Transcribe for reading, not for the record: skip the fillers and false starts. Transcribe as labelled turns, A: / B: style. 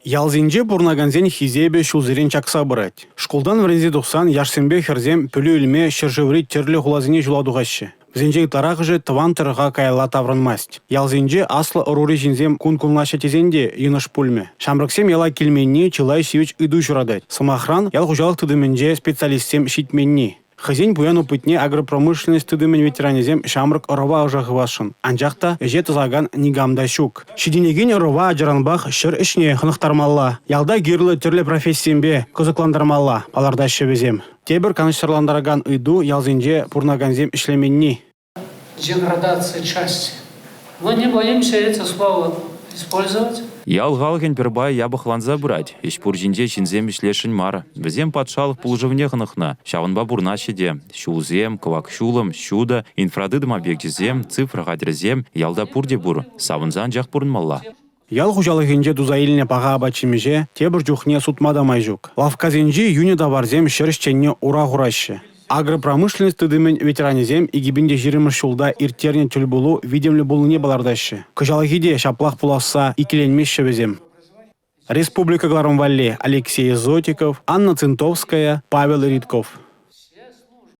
A: Ялсенче пурӑнакансен хисепӗ ҫулсерен чакса пырать. Шкултан вӗренсе тухсан яшсемпе хӗрсем пӗлӳ илме ҫӗршыври тӗрлӗ хуласене ҫула тухаҫҫӗ. Вӗсенчен ытларахӑшӗ тӑван тӑрӑха каялла таврӑнмасть. Ялсенче аслӑ ӑрури ҫынсем кун кунлаҫҫӗ тесен те йӑнӑш пулмӗ. Ҫамрӑксем яла килменни чылай ҫивӗч ыйту ҫуратать. Сӑмахран, ял хуҫалӑх тытӑмӗнче специалистсем ҫитменни. Хӑйсен пуян опытне агропромышленность тытӑмӗн ветеранӗсем ҫамрӑк ӑрӑва ӑша хывасшӑн, анчах та ӗҫе тӑсакан никам та ҫук. Ҫитӗнекен ӑрӑва ачаранпах ҫӗр ӗҫне хӑнӑхтармалла, ялта кирлӗ тӗрлӗ профессисемпе кӑсӑклантармалла палӑртаҫҫӗ вӗсем. Тепӗр канӑҫсӑрлантаракан ыйту – ялсенче пурӑнакансем ӗҫлеменни.
B: Деградация части. Мы не боимся это слово использовать.
C: Ял халӑхӗн пӗр пайӗ япӑхланса пырать. Ӗҫ-пур ҫинче ҫынсем ӗҫлесшӗн мар. Вӗсем патшалӑх пулӑшӑвне хӑнӑхнӑ, ҫавӑнпа пурӑнаҫҫӗ те. Ҫулсем, кӑвак ҫулӑм, ҫутӑ, инфратытӑм объекчӗсем, цифра хатӗрӗсем ялта пурте пур. Савӑнса анчах пурӑнмалла.
A: Ял хуҫалӑхӗнче туса илнӗ паха апат-ҫимӗҫе тепӗр чухне сутма та май ҫук. Лавккасенчи йӳнӗ таварсем ҫӗр ӗҫченне ура хураҫҫӗ. Агропромышленность тытӑмӗн ветеранӗсем 2020-мӗш ҫулта ирттернӗ тӗл пулу витӗмлӗ пулнине палӑртаҫҫӗ. Кӑҫалхи те ҫаплах пуласса иккӗленмеҫҫӗ вӗсем. Республика кӑларӑм валли Алексей Зотиков, Анна Цинтовская, Павел Ритков.